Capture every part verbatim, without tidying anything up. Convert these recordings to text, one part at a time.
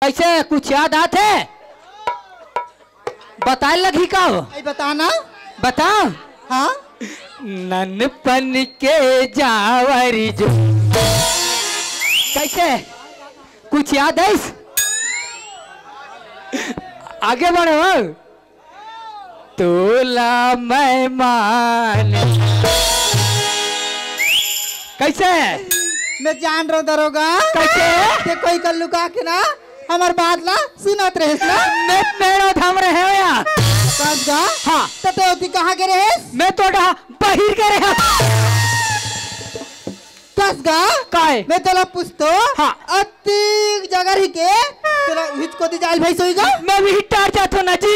कइसे, कुछ याद आथे? बताए लगही का हो? भाई, बता ना। बताओ। हाँ? ननपन के जावरी जो। कइसे? कुछ याद आइस? आगे बढ़ो। तोला मैं मान। कइसे? मैं जान रहा हूँ दरोगा। कइसे? ते कोई कर लुका के ना हमर बात ला सुनत रहेस ना। मैं मेरा धाम रहे हो या? कस गा? हाँ। त ते ओती कहाँ के रहेस? मैं तो डहा बहिर के रहे। कस गा? काय? मैं तोला पूछतो। हाँ। अतिक जगह रही के तोला हिचकोती जाइल भाई सोई गा? मैं भी हिटार जातो ना जी।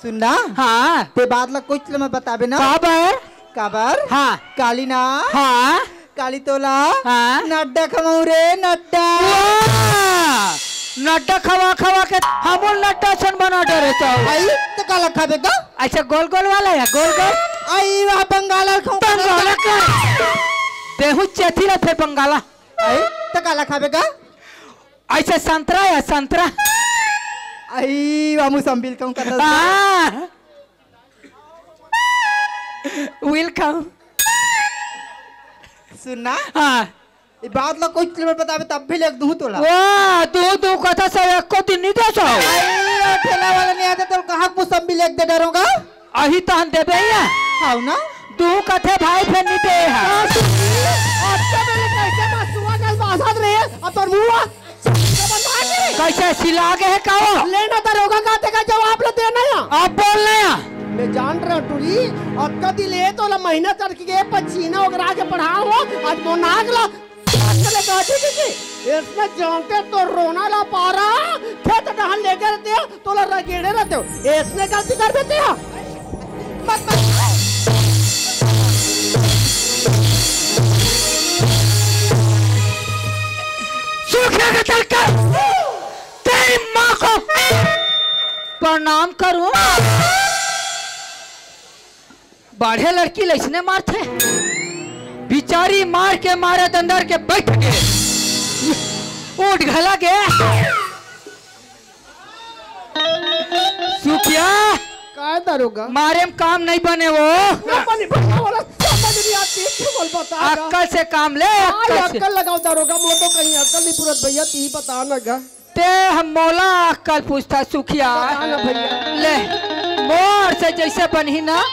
सुन ना। हाँ। ते बात ला कुछ ले मैं बताबे ना। काबर? काबर? हाँ। काली ना। हाँ। काली तोला। हाँ। नड्डा खमाऊ रे, नड्डा। वाह! नड्डा खवा खवा के हमन नड्डा सन बना डरे तो। आई, त काला खाबे का? अच्छा, गोल गोल वाला या, गोल गोल? आई, वह बंगाला खाऊं। बंगाला का? देहू चेथी ला थे बंगाला। आई, त काला खाबे का? अच्छा, संतरा या, संतरा? आई, वह मुसम्बिल खाऊं करता। हाँ। Welcome। सुन ना। हाँ। ये बात ला कुछ ले बताबे तब भी लेग दूं तोला। वाह, दू दू कथा सब एको दिन नहीं दे सो। अरे, ठेला वाला नहीं आता तो कहाँ मुसम्बी लेग दे डरोगा? अही तो हम देबे या। हाउ ना? दू कथे भाई फिर नहीं दे हा। अच्छा, मैंने कैसे मसुआ कल बासात रहे, अब तो मुआ कइसे सिला गे हे का वो? ले ना दरोगा का तेका जवाब ल दे ना या। आप बोल ना या। मैं जान रहा टुरी, अतका दिन ले तोला महीना चढ़ के पछीना ओगरा के पढ़ा हो, आज मोनाग ला चले गाठी के के। इसने जानते तो रोना ला पारा, खेत डहन लेके रहते हो, तोला रगेड़े रहते हो। इसने गलती कर देते हो। मत, मत। सूखे के तलका। तेरी माँ को प्रणाम करूं। बाढ़े लड़की लइसने मारथे। बिचारी मार के मारे दंदर के बैठ के उठ घला के। सुखिया। काय दरोगा? मारे में काम नहीं बने वो। ना बनी, बता वाला समझ नहीं आती, बोल बता ना। अक्कल से काम ले, अरे अक्कल से। अक्कल लगाओ दरोगा, मोर तो कहीं अक्कल नहीं पूरत भैया, ती बता ना गा। ते हम मोला अक्कल पूछता सुखिया। बता ना भैया। ले, मोर से जैसे बनही ना,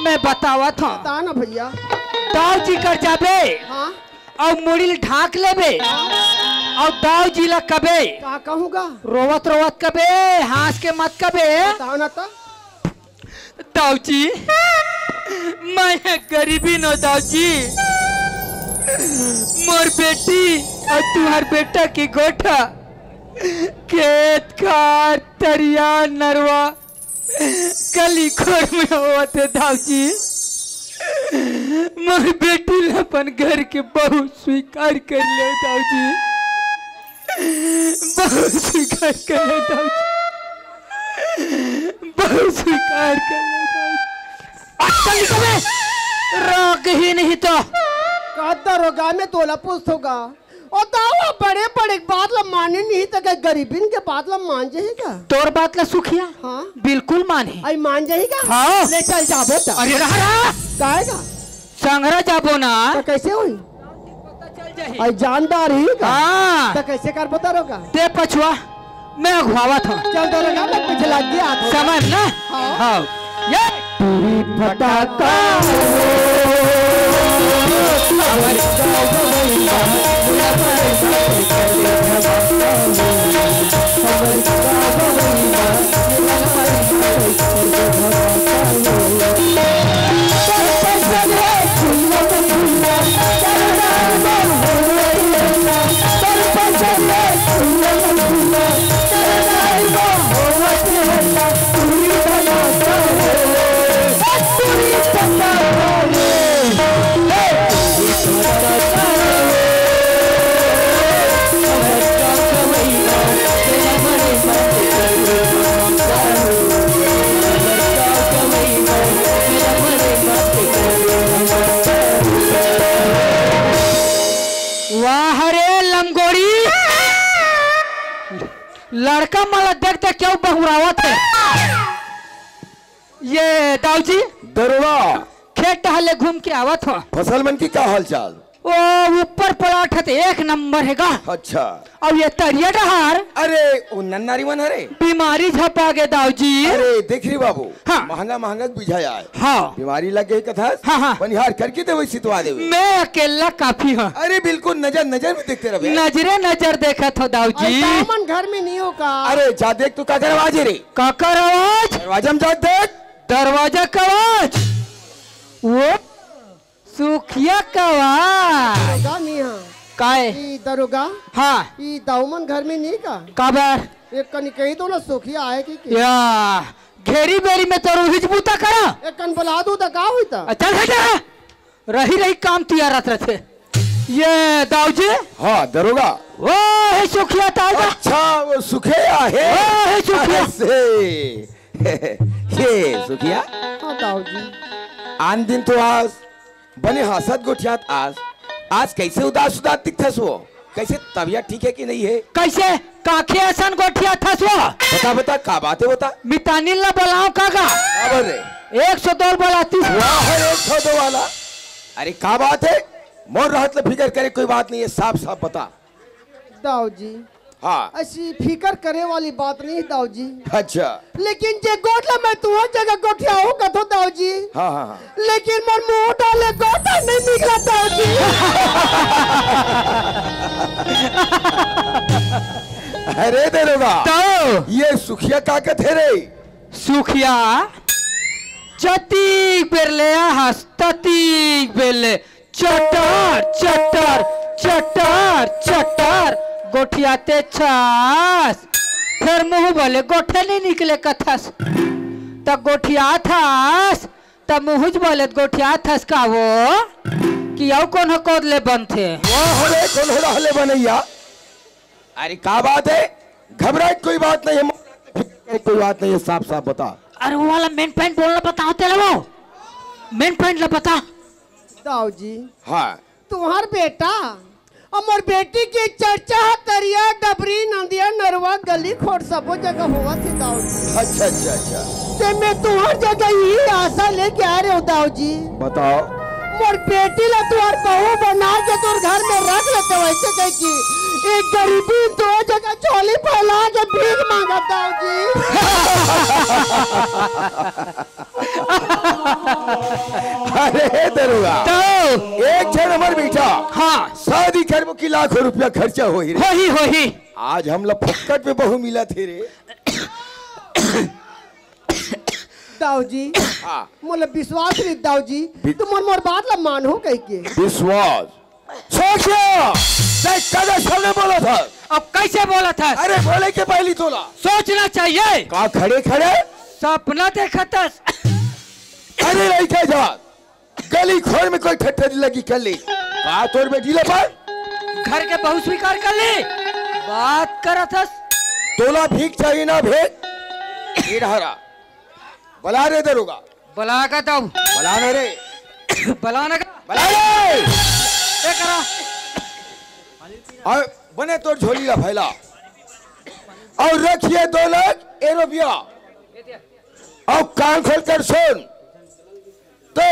मैं बतावत हूँ। बता ना भैया। दाऊ जी कर जाबे। हाँ। अउ मुड़ी ल ढांक लेबे। हाँ। अउ दाऊ जी ला कबे। का कहूँगा? रोवत रोवत कबे, हंस के मत कबे। बताओ ना तो। दाऊ जी, मैं ह गरीबी नो दाऊ जी। मोर बेटी अउ तुहर बेटा के गोठा, खेत खार, तरिया, नरवा, गली खोर में होवत हे दाऊ जी। मोर बेटी ला अपन घर के बहू स्वीकार कर ले दाऊ जी। बहू स्वीकार कर ले दाऊ जी। बहू स्वीकार कर ले दाऊ जी। अक्कल निकले, राग ही नहीं तो। का दरोगा में तोला पूछथों गा। ओ दाऊ, बड़े बड़े बात ला माने नहीं त का गरीबिन के बात ला मान जाही का? तोर बात ला सुखिया? हाँ। बिल्कुल माने। आई मान जाही का? हाँ। ले चल जाबो त। अरे रहा, रहा। काहे का? संघरा जाबो ना। त कैसे होई? पता चल जाही। आई जानदार ही का? हाँ। त कैसे करबो दरोगा? ते पछुआ। मैं अगुवावत हूँ। चल दरोगा, मैं पीछे लग गया था। समझ ना? हाँ। हाँ। ये टूरी फटाका। वाह रे लंगोड़ी, लड़का मन ला देख देख के अउ बहुरावत हे। ये दाऊ जी, दरोगा। खेत डहर ले घूम के आवत हो। फसल मन की का हाल चाल? ओ, ऊपर प्लाट हे त एक नंबर हे गा। अच्छा। अउ ये तरिया डहर अरे, ओ नन्नारी मन हरे। बीमारी झपा गे दाऊ जी। अरे, देख रे बाबू, हाँ। महंगा महंगा के बीजा आय। हाँ। बीमारी लग गे कथस? हाँ, हाँ। बनिहार करके देवे, सितवा देवे। मैं अकेला काफी हूँ। अरे, बिल्कुल नजर नजर में देखते रहे। नजरे नजर देखत हो दाऊ अरे, जी। दामन घर में नहीं हो का? अरे, जा देख तो काकर आवाज हे रे। काकर आवाज? दरवाजा में जा देख। दरवाजा का आवाज? वो सुखिया का आवाज। दरोगा नहीं हाँ। काय? ई दरोगा? हाँ। ई दाऊमन घर में नहीं का? काबर? एक कनी कही दो ना, सुखिया आय कि के? या, घेरी बेरी में तो रोहिज बूता करा। एक कन बुला दो त का होई त? आ, चल हट रे। रही रही काम तियारत रथे। ये दाऊ जी। हाँ, दरोगा। ओ, हे सुखिया त आय गा। अच्छा, वो सुखिया हे। ओ, हे सुखिया। अरे से। ये सुखिया। हाँ, दाऊ जी। आन दिन तो आस बने हंसत गोठियात आस, आज कैसे उदास उदास दिखथस वो? कैसे, तबियत ठीक हे कि नहीं हे? कैसे काखे असन गोठियाथस वो? बता, बता, का बात हे, बता। मितानिन ला बलाओं का गा? काबर रे? एक सौ दो बलातिस। वाह, एक सौ दो वाला। अरे, का बात हे? मोर रहत ले फिकर करे कोई बात नहीं हे, साफ साफ बता। दाऊ जी। हाँ। असी फिकर करे वाली बात नहीं दाऊ जी। अच्छा। लेकिन जे गोठ ला मैं तुहर जगह गोठियाहूँ कथों दाऊ जी। हाँ, हाँ, हाँ। लेकिन मोर मुंह डाले गोठ नहीं निकला दाऊ जी। अरे दरोगा, तो? ये सुखिया का कथे रे? सुखिया जतीक बेर ले आहस, ततीक बेर ले चटर, चटर, चटर, चटर गोठियाते छस, फेर मुंह बोले गोठे नहीं निकले कथस। त गोठियाथस, त मुंहुज बोले गोठियाथस का वो, कि अउ कोनो कोद ले बनथे? वाह रे, कोनो राह ले बनैया। अरे का बात हे? घबराए कोई बात नहीं हे, कोई बात नहीं हे, साफ साफ बता। अरे वो वाला मेन पॉइंट बोलना बताओ तेला वो। मेन पॉइंट ला बता। दाऊ जी। हाँ। तुम्हार बेटा अउ मोर बेटी के चर्चा ह तरिया, डबरी, नंदिया, नरवा, गली, खोर सबो जगह होवत हे दाऊ जी। अच्छा, अच्छा, अच्छा। ते मैं तुम्हार जगह यही आशा लेके आ रहे हो दाऊ जी। बताओ। मोर बेटी ला तुम्हार बहू बना के तोर घर में रख लेते, वैसे कह कि एक गरीबी तो जगह झोली फैला के भीख मांगत दाऊ जी। अरे दरोगा, तो? एक झन हमर बेटा, हाँ। शादी करबो कि लाखों रुपया खर्चा होही रे। होही, होही। आज हमला फोकट में बहू मिलथे रे। दाऊ जी, हाँ। मोला विश्वास नहीं दाऊ जी, वि- तुम मोर, मोर बात ला मानहू कह के। विश्वास? सोच ले, देख, कदे सामने बोलथस। अब कैसे बोलथस? अरे, बोले के पहली तोला सोचना चाहिए। का खड़े खड़े सपना देखथस? अरे, लइका जा, गली खोर में कोई ठट्ठा लगी कर ले। का तोर बेटी ले पर? घर के बहू स्वीकार कर ले। बात करथस। तोला भीख चाहिए ना भीख? ये ढारा। बला रे दरोगा। बला का तब? बला ना रे। बला ना का? बला रे। ए करा। अउ बने तोर झोली ला फैला। अउ रखिए दो लाख ए रुपया। अउ कान खोल कर सुन। ते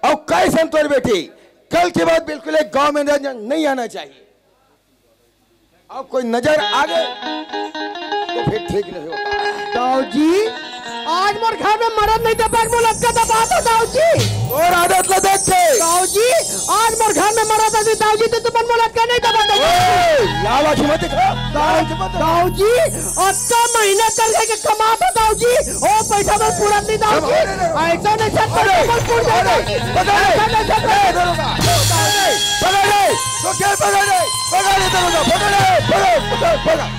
अउ कैसन तोर बेटी, कल के बाद बिल्कुल एक गांव में न-, नहीं आना चाहिए। अब कोई नजर आ गए तो फिर ठीक नहीं होता। दाऊ जी, आज मोर घर में मरद नहीं दबा, मोर लटका दबा दो दाऊ जी। और आदत ला देख के। दाऊ जी, आज मोर घर में मरद नहीं दाऊ जी, तो तुमन मोर लटका नहीं दबा दो। ए, लावा की मत दिखा। दाऊ, दाऊ जी, अतना महीना कर के कमा दो दाऊ जी, ओ पैसा में पूरा नहीं दाऊ जी। ऐसा नहीं सर, अरे, पैसा में पूरा अरे, जाता। पकड़ ले। ऐसा नहीं सर, ए, दरोगा, पकड़ ले। पकड़ ले, दरोगा, पकड़ ले, पकड़, पकड़, पकड़।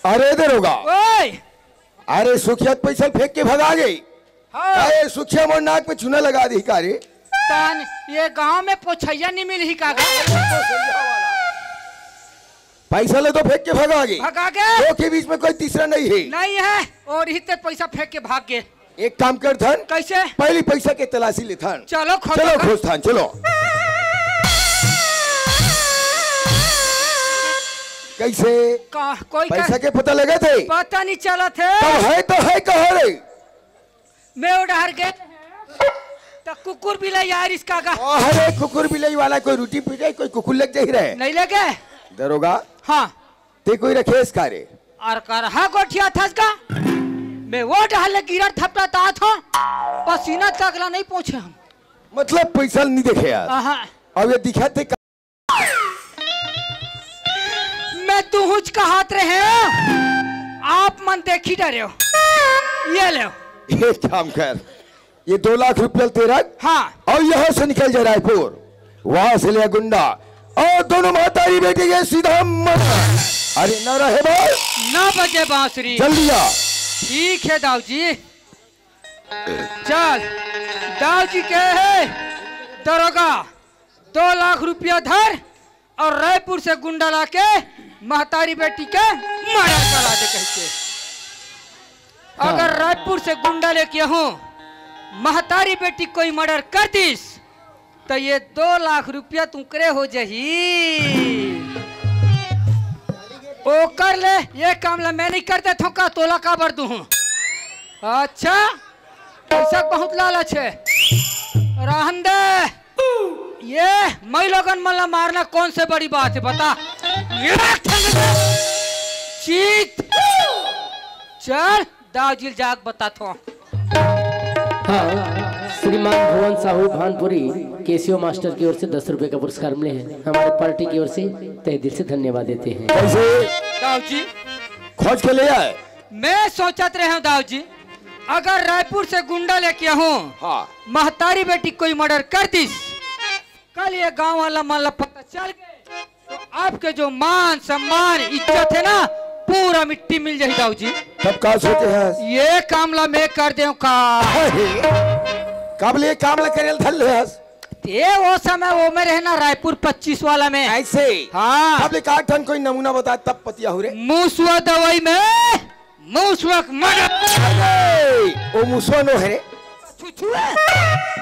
अरे दरोगा, ओए! अरे सुखिया पैसा फेंक के भगा गई। हाँ। अरे सुखिया मोर नाक पे चूना लगा दी का रे? तान, ये गांव में पोछैया नहीं मिलही का गा? पैसा ले तो फेंक के भगा गई। भगा गए। दो के बीच में कोई तीसरा नहीं है। नहीं है, और ही ते पैसा फेंक के भाग गए। एक काम करथन। कइसे? पहली पैसा के तलाशी लेथन। चलो, खोजो चलो, खोजथन, चलो। कइसे? का, कोई का पैसा के पता लगत हे? पता नहीं चलत हे। तब हे तो हे कहाँ रे? मैं ओ डहर गे त कुकुर बिलाई आरिस का गा। अरे, कुकुर बिलाई वाला कोई रोटी पी जाए, कोई कुकुर लग जाही रे। नहीं लगे। दरोगा। हाँ। ते कोई रखेस का रे? अरे करहा गोठियाथस का? मैं ओ डहर ले गिरत थपटत आत हों, पसीना तक ला नहीं पोंछे हंव। मतलब पैसा नहीं देखे यार। आहा। अब ये दिखा ते का? मैं तुहुच कहात रहेंव, आप मन देखी डरेव। ये लेव। एक काम कर, ये दो लाख रुपया ल ते रख। हाँ। अउ यहाँ से निकल जा रायपुर, वहाँ से ले गुंडा अउ दोनों महतारी बेटी के सीधा मना। अरे न रहे बोल। न बजे बांसुरी। जल्दी आ। ठीक हे दाऊ जी। चल, दाऊ जी कहे हे, दरोगा, दो लाख रुपया धर अउ रायपुर से गुंडा लाके महतारी बेटी के मर्डर करा दे कहिके। हाँ। अगर रायपुर से गुंडा लेके आहूं, महतारी बेटी कोई मर्डर कर दिस, त ये दो लाख रुपया तुंकरे हो जाही। ओकर ले ये काम ला मैं नहीं कर देथों का, तोला काबर दूहूं? अच्छा, पैसा के बहुत लालच हे, रहन दे। ये मई लोगन मन ला मारना कौन से बड़ी बात हे, बता। ये ठंग दे। चीत। चल, दाऊ जी ल जाके बताथों। हाँ, श्रीमान भुवन साहू भानपुरी केसीओ मास्टर की ओर से दस रुपए का पुरस्कार मिले हैं। हमारे पार्टी की ओर से तहे दिल से धन्यवाद देते हैं। कैसे? दाऊ जी। खोज के ले आए। मैं सोचत रहेंव दाऊ जी, अगर रायपुर से गुंडा लेके आहूं, हाँ। महतारी बेटी कोई मर्डर कर दिस, कल ये गांव वाला मन ला पता चल गे, तो आपके जो मान सम्मान इज्जत हे ना, पूरा मिट्टी मिल जाही दाऊ जी। तब का सोचे हस? ये काम ला मैं कर देंव का? अरे, कब ले काम ला करे ल धर ले हस? ते ओ समय ओ में रहे ना रायपुर पच्चीस वाला में। ऐसे? हाँ। कब ले का ठन कोई नमूना बता तब पतिया हो रे। मूसवा दवाई में मूसवा के मर्डर। अरे, ओ मूसवा नो हे रे। छुछुए।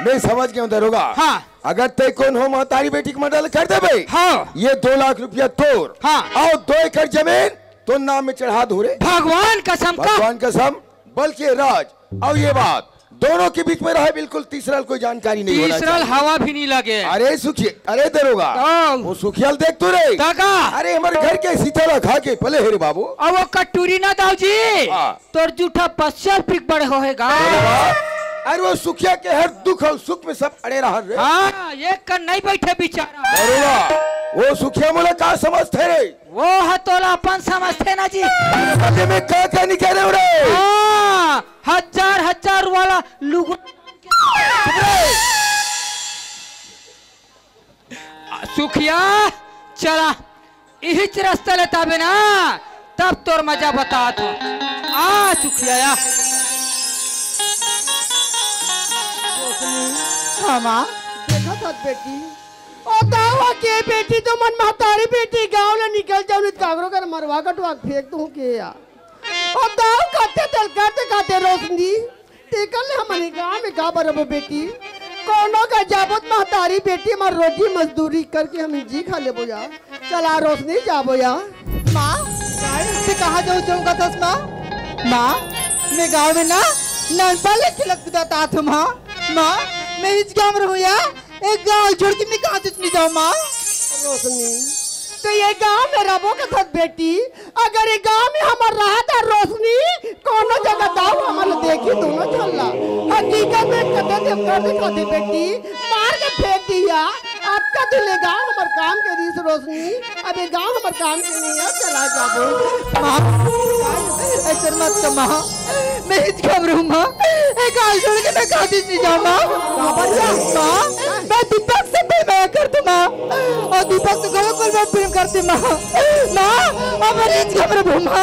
मैं समझ गेंव दरोगा। हाँ। अगर ते कोनो महतारी बेटी के मर्डर कर देबे, हाँ। ये दो लाख रुपया तोर। हाँ। अउ दो एकड़ जमीन तोर नाम में चढ़ा दूं रे। भगवान कसम का। भगवान कसम, बल्कि राज, अउ ये बात दोनों के बीच में रहे, बिल्कुल तीसरा ल कोई जानकारी नहीं होना चाहिए। तीसरा ल हवा भी नहीं लगे। अरे सुखिया, अरे दरोगा, हाँ। ओ सुखिया ल देख तो रे। दादा। अरे हमर घर के सीता ला खा के पले हे रे बाबू। अब ओ कटोरी ना दाऊ जी। हाँ। तोर जूठा पश्चात पिक बड़े होहे गा। अरे वाह। अरे ओ सुखिया के हर दुख अउ सुख में सब अड़े रहन रे। हाँ, एक कन नहीं बैठे बेचारा। अरे वाह, ओ सुखिया मोला का समझथे रे? ओ ह तोला अपन समझथे ना जी। अरे बदले में का का निकाले रे? हाँ, हजार हजार वाला लुगड़ा। सुखिया, चला, इहिच रस्ता ले ताबे ना, तब तोर मजा बतात हों। आ, सुखिया, आ। हाँ, माँ। देखत हस बेटी, ओ दावा के बेटी तो मन महतारी बेटी गाँव ले निकल जाओ, नहीं तो काकरो कर मरवा कटवा के फेंक दूँ के या। ओ दाव खाते तेल करते खाते रोशनी, तेकर ले हमन गाँव में का बरबो बेटी? कोनो का जाबो त महतारी बेटी हमर रोजी मजदूरी करके हम जी खा लेबो या। चला रोशनी जाबो या। माँ, ते कहाँ जाऊ जाऊ कथस माँ? माँ, मैं गाँव में ना ननपा ले खेलत कूदत आत हों माँ। माँ, मैं इस गाँव में रहूँ या? ए गाँव छोड़ के मैं कहाँ से नहीं जाऊँ माँ? रोशनी, तो ये गाँव में रबो कथस बेटी, अगर ये गाँव में हमर रहत रोशनी, कोनो जगह दाऊ हमन देखी दोनों झन ला। हकीकत में कते देव कर दे खाते बेटी, मार के फेंक दिया। अब का दिल ये गाँव हमर काम के रिहिस रोशनी, अब ये गाँव हमर काम के नहीं है, चला जाबो। माँ, ऐसे मत कर माँ, मैं इस घबरू माँ, एक हाल जोड़ के मैं कहाँ से नहीं जाऊँ माँ। बाबा, माँ, मैं दीपक से प्रेम करती माँ, अउ दीपक तो घलो कुल में प्रेम करती माँ। माँ, अब रीत के हमरे भूमा,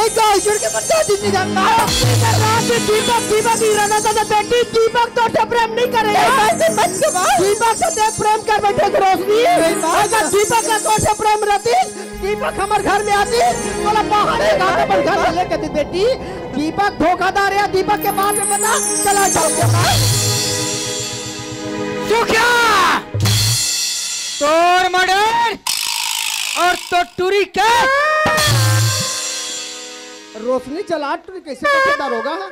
एक गाँव छोड़ के मन जाती नहीं जान माँ। रात में दीपक, दीपक ही रहना था बेटी, दीपक तो से प्रेम नहीं करे। नहीं, माँ, ऐसे मत कहो। दीपक से ते प्रेम कर बैठे थे रोशनी। नहीं, माँ। अगर दीपक का तो से प्रेम रहती, दीपक हमर घर में आती, तोला बाहर निकाल के अपन घर में लेके दी बेटी। दीपक धोखाधड़ है, दीपक के बाप में बता, चला जाओ के बाप। सुखिया, तोर मर्डर अउ तोर टूरी के। रोशनी चला टूरी कैसे करके दरोगा है?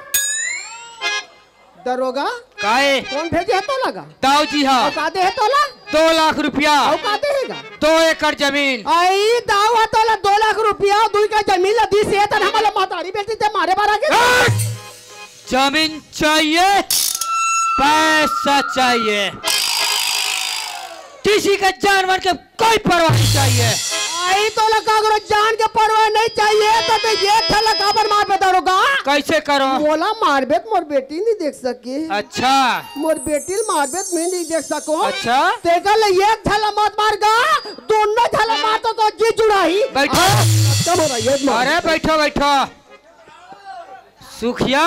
दरोगा? काहे? कौन भेजे है तोला गा? दाऊ जी हा। अउ का दे है तोला? दो लाख रुपया। अउ का दे है गा? दो एकड़ जमीन। आई दाऊ हा तोला दो लाख रुपया, दू एकड़ जमीन ला दी से तन हमला महतारी बेटी ते मारे बर आगे। हट! जमीन चाहिए, पैसा चाहिए, किसी का जानवर के कोई परवाह नहीं चाहिए। आई तोला काकरो जान के परवाह नहीं चाहिए, तो ते ये ठेला काबर मार पे दरोगा? कैसे करो? मोला मारबे त मोर बेटी नहीं देख सके। अच्छा। मोर बेटी ल मारबे त मैं नहीं देख सको। अच्छा। तेकर ले ये ठेला मत मार गा, दोनों ठेला मार तो, तो जी जुड़ाही। बैठो। हाँ, खत्म हो रहा है, ये मार। अरे बैठो, बैठो। सुखिया,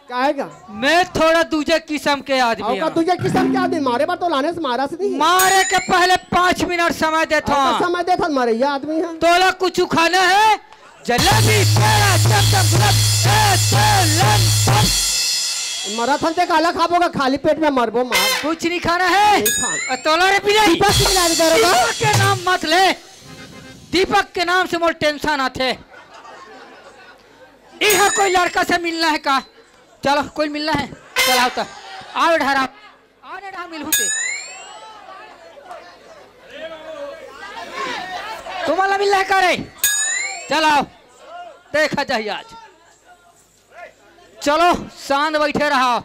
काहे का? मैं थोड़ा दूजे किस्म के आदमी अउ का हूँ। दूजे किस्म के आदमी? मारे बर तो लाने से मारा से नहीं। मारे के पहले पाँच मिनट समय देता अउ का हूँ। समय देता मारे ये आदमी है। तोला कुछ खाना है? जलेबी, पेड़ा, चमचम, गुलाब, ए, तेलन, पम। मरा थन ते काला खाबो का? खाली पेट में मरबो मार। कुछ नहीं खाना है? नहीं खाना। अ, तोला रे पीले। दीपक की मिला दे दरोगा। दीपक के नाम मत ले। दीपक के नाम से मोर टेंशन आथे। इहाँ कोई लड़का से मिलना है का? चलो, कोई मिलना है? चलाओ तो। आओ ढारा। आओ ने ढा मिलहू ते। तुम्हाला मिलना है का रे? चलाओ। देखा जाही आज। चलो, शांत बैठे रहा।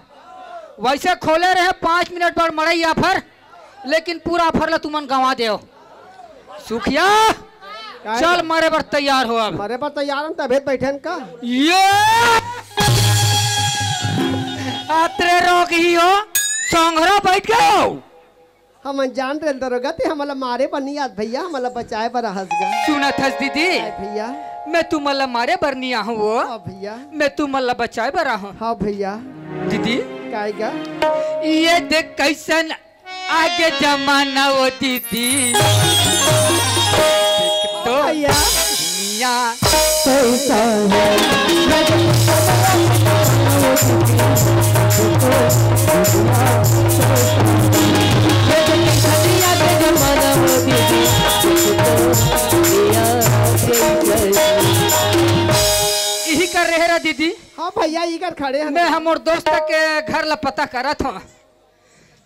वैसे खोले रहे पाँच मिनट बर मड़ई आफर, लेकिन पूरा आफर ला तुमन गंवा देव। सुखिया, काहे? चल, मरे बर तैयार हो अब। मरे बर तैयार हम, तभे त बैठे हन का? ये अतरे रोग ही हो, संघरा बैठ गयो। हमन जान रहे दरोगा, ते हमला मारे बर नहीं आत भैया, हमला बचाए बर आहस गा। सुनत हस दीदी? आय भैया। मैं तुमला मारे बर नहीं आहूं वो। हाँ भैया। मैं तुमला बचाए बर आहूं। हाँ भैया। दीदी। काहे गा? ये देख कैसन आगे जमाना वो दीदी। तो भैया। मियाँ। कैसा है? इही कर रहे रा दीदी। हाँ भैया, इही कर खड़े हैं। मैं हमर दोस्त के घर ला पता करत हूँ।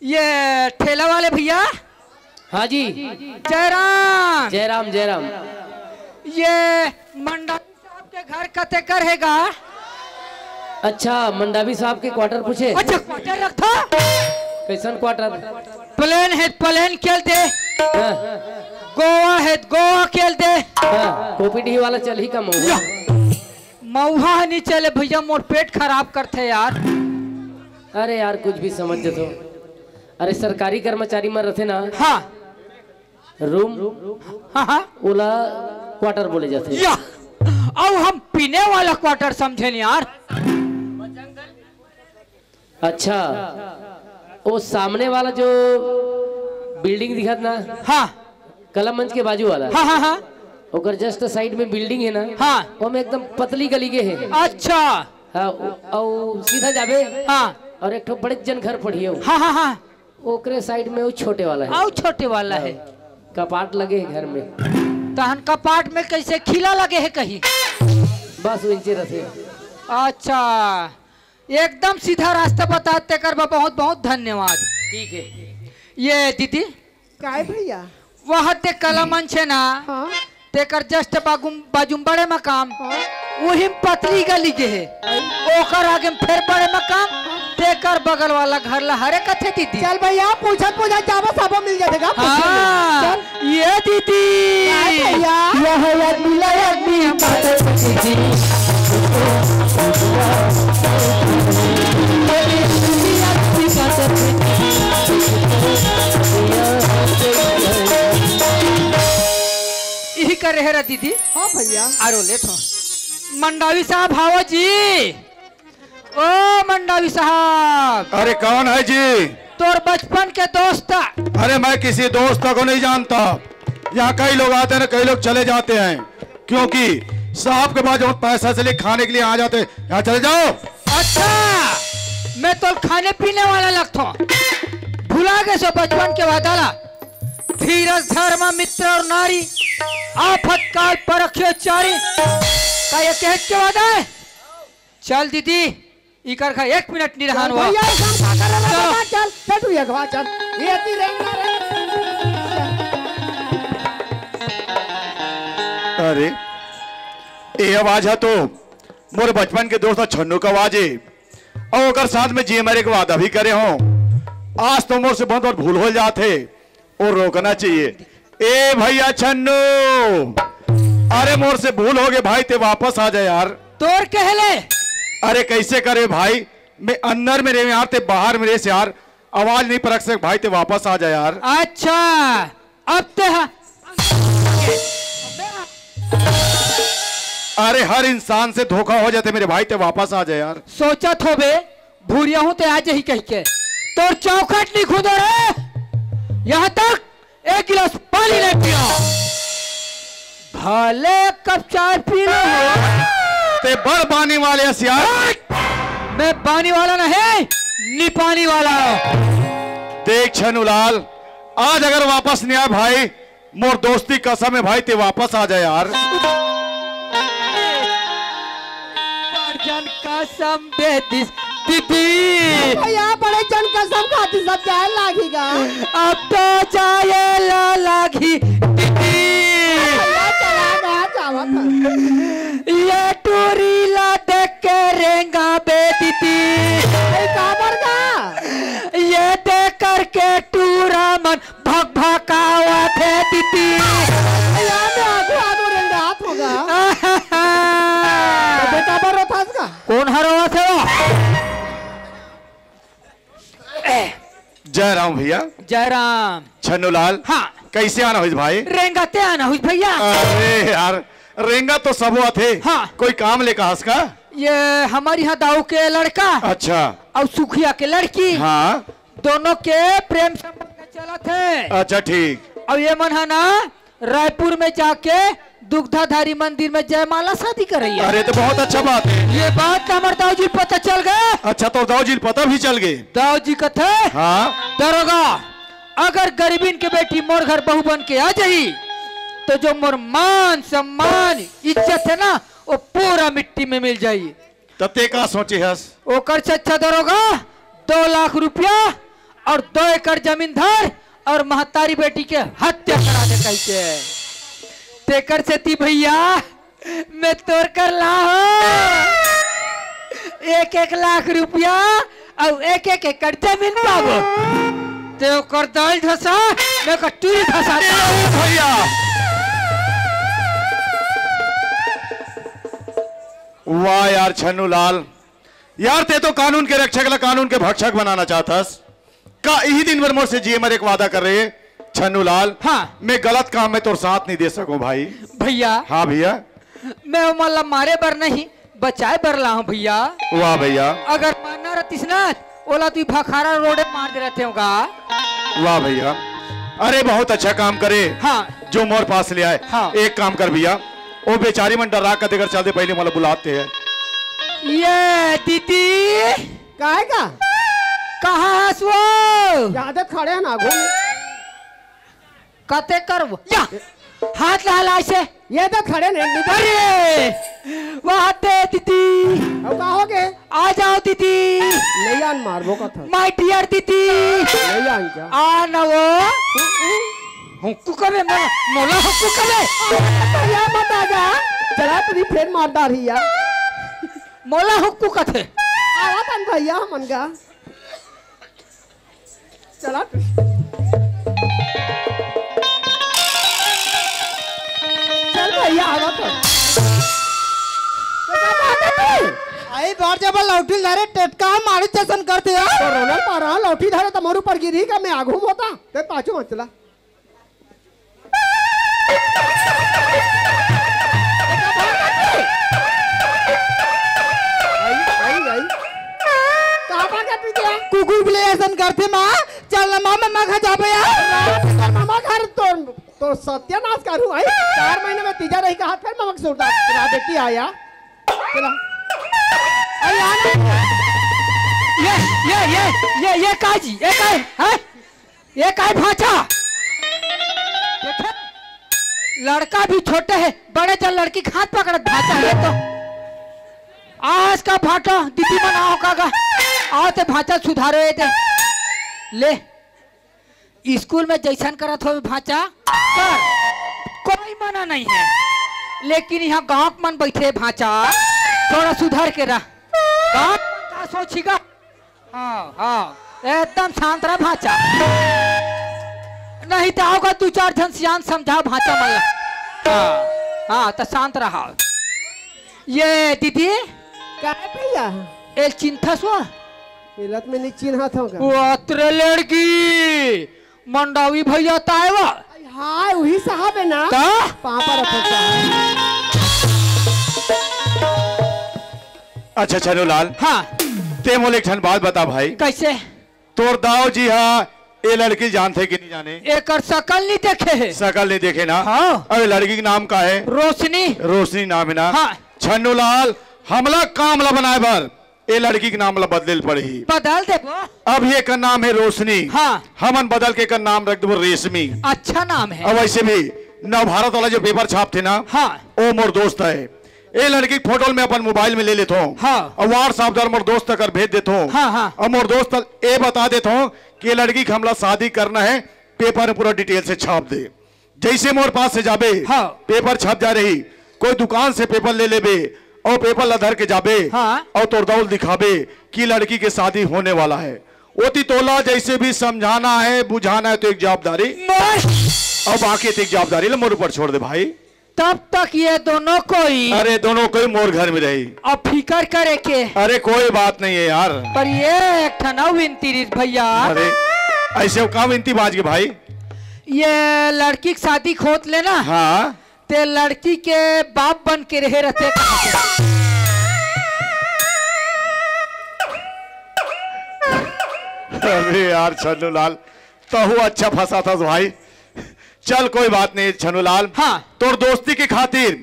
ये ठेला वाले भैया। हाँ जी। जयराम। जयराम, जयराम। ये मंडावी साहब के घर कते कर हे गा? अच्छा, मंडावी साहब के क्वार्टर पूछे? अच्छा, क्वार्टर रखथा? कैसन क्वार्टर? प्लेन हे, प्लेन केल दे। हाँ। गोवा हे, गोवा केल दे। हाँ, कोपीडीह वाला चलही का महुआ? या। महुआ ह नी चले भैया, मोर पेट खराब करथे यार। अरे यार, कुछ भी समझ देथो। अरे, सरकारी कर्मचारी मन रथे ना, हाँ। रूम, हाँ, हाँ। ओला क्वार्टर बोले जाथे। या, अउ हम पीने वाला क्वार्टर समझेन यार। अच्छा, वो सामने वाला जो बिल्डिंग दिखत ना, हाँ। कला मंच के बाजू वाला, हाँ, हाँ, हाँ। ओकर just side में बिल्डिंग हे ना, हाँ। ओमे एकदम पतली गली गे हे। अच्छा। हाँ, अउ सीधा जाबे, हाँ। अउ एक ठो बड़े जन घर पड़ही हे। हाँ, हाँ, हाँ। ओकरे side में वो छोटे वाला हे। अउ छोटे वाला हे। कपाट लगे हे घर में। तहन कपाट में कैसे खिला लगे हे कहीं? बस वइसे रथे। अच्छा। एकदम सीधा रास्ता बता, तेकर बर बहुत बहुत धन्यवाद। ठीक है। ये दीदी, काय भैया? वह ते कला मंच हे ना, हाँ। तेकर just बागुम-, बाजू म बड़े मकाम, हाँ। वही म पतली गली गे हे, ओकर आगे म फेर बड़े मकाम, हाँ। तेकर बगल वाला घर ला हरे कथे दीदी। चल भैया, पूछत पूछत जाबो, सबो मिल जाथे गा, पूछे हाँ। ले। चल। ये दीदी। काय भैया? यह आदमी ला आदमी हम बात करते जी। ये आदमी बात करते जी। रहे रे दीदी। हाँ भैया। आरो ले तो। मंडावी साहब, हावो जी। ओ मंडावी साहब। अरे कौन है जी? तोर बचपन के दोस्त। अरे मैं किसी दोस्त को नहीं जानता। यहाँ कई लोग आते हैं ना, कई लोग चले जाते हैं, क्योंकि साहब के पास जो पैसा से लेके खाने के लिए आ जाते हैं, यहाँ चले जाओ। अच्छा, मैं तो खाने पीने वाला लगता हूँ। भुला गए सो बचपन के वादा ला। धीरज, धर्म, मित्र और नारी, आफत काल परखियो चारी। का ये कहत के वादा है? चल दीदी, इकर खा एक मिनट निरहान चल हुआ। भैया, एक काम खा कर रहा चल। बाबा, चल, चल तू एक बार चल। ये ती रेंगा रे। अरे, ये आवाज है तो मोर बचपन के दोस्त छन्नू का आवाज है। और ओकर साथ में जी मरे के वादा भी करे हों। आज तो मोर से बहुत बड़ भूल हो जात है। और रोकना चाहिए। ए भैया छन्नू, अरे मोर से भूल हो गए भाई, ते वापस आ जा यार। तोर कहले। अरे कैसे करे भाई, मैं अंदर में रहे यार, ते बाहर में रहे यार, आवाज नहीं परख सक भाई, ते वापस आ जा यार। अच्छा, अब ते हा- अरे हर इंसान से धोखा हो जाते मेरे भाई, ते वापस आ जा यार। सोचत होबे भूरिया हूँ ते आज ही कह के तोर चौखट नहीं खुदो रे। यहाँ तक एक गिलास पानी नहीं पिया। भले एक कप चाय पी लो। ते बड़ बानी वाले हस यार। मैं बानी वाला नहीं, निपानी वाला। देख छनुलाल, आज अगर वापस नहीं आया भाई, मोर दोस्ती कसम है भाई, ते वापस आ जा यार। बड़ जन कसम दे दिस दीदी। भैया बड़े जन कसम खाती सब जाए लागेगा। अब तो जाए ला लागी दीदी। भैया चला गया जावत है। ये टूरी ला देख के रेंगा बे दीदी। अरे काबर का? ये देख करके टूरा मन भकभकावत हे दीदी। यार, मैं आगू, आगू रेंगात होगा। तो बेटा बर रोथास का? कौन हर रोवत हे वो? जय राम भैया। जय राम। छन्नूलाल। हाँ। कैसे आना हुई भाई? रेंगाते आना हुई भैया। अरे यार, रेंगा तो सब हुआ थे। हाँ। कोई काम लेकर हंस का? ये हमारे यहाँ दाऊ के लड़का। अच्छा। और सुखिया के लड़की। हाँ। दोनों के प्रेम संबंध चलत हे। अच्छा, ठीक। अउ ये मन ह ना रायपुर में जाके दुग्धाधारी मंदिर में जयमाला शादी करइया। अरे, तो बहुत अच्छा बात है। ये बात तो हमर दाऊ जी ल पता चल गे। अच्छा, तो दाऊ जी ल पता भी चल गे। दाऊ जी कथे, हाँ। दरोगा, अगर गरीबिन के बेटी मोर घर बहू बन के आ जाही, तो जो मोर मान सम्मान इज्जत है ना, वो पूरा मिट्टी में मिल जाही। त ते का सोचे हस? ओकर से अच्छा दरोगा, दो लाख रुपया और दो एकड़ जमीन धर और महतारी बेटी के हत्या करा दे कहिके। तेकर सेती भैया, मैं तोर कर ला हो एक एक लाख रुपया और एक एक एकड़ जमीन पाबो। ते ओकर दाल धसा, मैं ओकर टूरी धसा। ए भैया। वाह यार छन्नू लाल, यार ते तो कानून के रक्षक ला कानून के भक्षक बनाना चाहत हस। का इही दिन भर मोर से जिए मरे के वादा कर रहे छन्नू लाल? हाँ। मैं गलत काम में तोर साथ नहीं दे सकूं भाई। भैया। हाँ भैया। मैं ओमन ला मारे बर नहीं, बचाए बर ला हूँ भैया। वाह भैया। अगर मारना रहतिस ना, ओला तू भखारा रोडे मार दे रहते होगा। वाह भैया, अरे बहुत अच्छा काम करे। हाँ। जो मोर पास ले आए। हाँ। एक काम कर भैया, वो बेचारी मन डरा कर देकर चल दे, पहले मोला बुलाते हैं। ये दीदी। काय का? कहाँ हस वो? यादत खड़े हैं ना, घूम। कते करबो? या! हाथ ला हला ऐसे। ये तो खड़े नहीं, नहीं तो अरे! वाह दे दीदी। अब का हो गए? आ जाओ दीदी। ले आन मारबो का था। My dear दीदी। ले आन क्या? आ ना वो। हुक्कू कबे मोला, मोला हुक्कू कबे। भैया मत आ जा। चला तेरी फेर मार डारी यार। मोला हुक्कू कथे। आवा तन भैया मन का। चला। चल भैया, आवा तो। तो का बात है तू? आई बार जब लौठी धरे, टेटका मारी जैसन करते हो। तो रोनल पारा, लौठी धरे तो मोर ऊपर गिरी का मैं आगू होता। ते पाछू मत चला। आई, आई, आई। कहाँ भागत बिटिया? कुकुर बिलाई असन करथे माँ। चल ना माँ, मम्मा घर जाबो यार। रात कर मम्मा घर तो, तो सत्यानाश करू भाई। चार महीने में तीजा नहीं कहा, फिर मम्मा के सुरता। रात बेटी आया। चला। अरे यार। ये, ये, ये, ये, ये का जी? ये का है? हैं? ये काय भांचा? देखे? लड़का भी छोटे है, बड़े जन लड़की के हाथ पकड़त भांचा है तो। आज का भांचा दीदी मन आओ का गा? आओ ते भांचा सुधारो ये ते। ले, स्कूल में जैसन करत हो भांचा कर, कोई मना नहीं है, लेकिन यहाँ गांव के मन बैठे भांचा, थोड़ा सुधर के रह। गांव के मन का सोची गा? हाँ, हाँ, एकदम शांत रह भांचा। नहीं तो आओगा दू चार झन सियान समझाओ भांचा मन ला। हाँ, हाँ, तो शांत रहा। ये दीदी, का है भैया? एल चिंथा सो? एलत में नहीं चिन्हा था का? वो अतरे लड़की, मंडावी भैया ताए वा। हाय, वही साहब है ना? ता? पापा रखो साहब। अच्छा, छनूलाल। हाँ। ते मोले एक ठन बात बता भाई। कैसे? तोर दाऊ जी हा ए लड़की जानथे कि नहीं जाने? एकर शकल नहीं देखे है। शकल नहीं देखे ना? हाँ। अबे लड़की के नाम का है? रोशनी। रोशनी नाम है ना? हाँ। छन्नूलाल, हमला काम ला बनाए बर ए लड़की के नाम ला बदले ल पड़ही। बदल देबो। अब एकर नाम है रोशनी। हाँ। हमन बदल के एकर नाम रख देबो रेशमी। अच्छा नाम है। अब वैसे भी नवभारत वाला जो पेपर छापथे ना, हाँ। ओ मोर दोस्त है। ए लड़की के फोटो ल मैं अपन मोबाइल में ले लेथों। हाँ। अउ WhatsApp द्वारा मोर दोस्त कर भेज देथों। हाँ, हाँ। अउ मोर दोस्त ल ए बता देथों कि ए लड़की के हमला शादी करना है, पेपर में पूरा डिटेल से छाप दे। जैसे मोर पास से जाबे, हाँ। पेपर छप जा रही, कोई दुकान से पेपर ले लेबे अउ पेपर ला धर के जाबे, हाँ। अउ तोर दाऊ ल दिखाबे कि लड़की के शादी होने वाला है। ओती तोला जैसे भी समझाना है, बुझाना है, तो एक जवाबदारी। अउ बाकी तो एक जवाबदारी ल मोर ऊपर छोड़ दे भाई। तब तक ये दोनों कोई अरे, दोनों कोई मोर घर में रही। अब फिकर करे के। अरे, कोई बात नहीं है यार। पर ये एक ठन अउ विनती रिस भैया। अरे, ऐसे का विनती बाज के भाई? ये लड़की के शादी खोत लेना। हाँ। ते लड़की के बाप बन के रहे रहते। अरे यार, छन्नूलाल, तहु अच्छा फंसा था भाई। चल, कोई बात नहीं, छन्नूलाल। हाँ। तोर दोस्ती के खातिर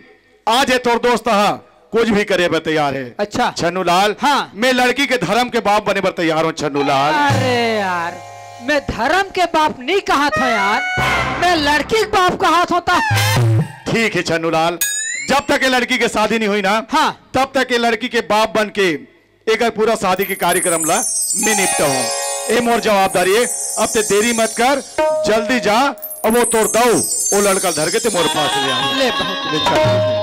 आज ये तोर दोस्त हा, कुछ भी करे बर तैयार है। अच्छा। छन्नूलाल, हाँ। मैं लड़की के धर्म के बाप बने बर तैयार हूँ, छन्नूलाल। अरे यार, मैं धर्म के बाप नहीं कहा था यार, मैं लड़की के बाप कहा था। ठीक है छन्नूलाल, जब तक ये लड़की के शादी नहीं हुई ना, हाँ। तब तक ये लड़की के बाप बन के एकर पूरा शादी के कार्यक्रम ला मैं निपटाहूँ। ए मोर जवाबदारी है, अब ते देरी मत कर, जल्दी जा। अब वो तोर दाऊ, वो लड़का धर के ते मोर पास ले आ। ले बहुत ले चल।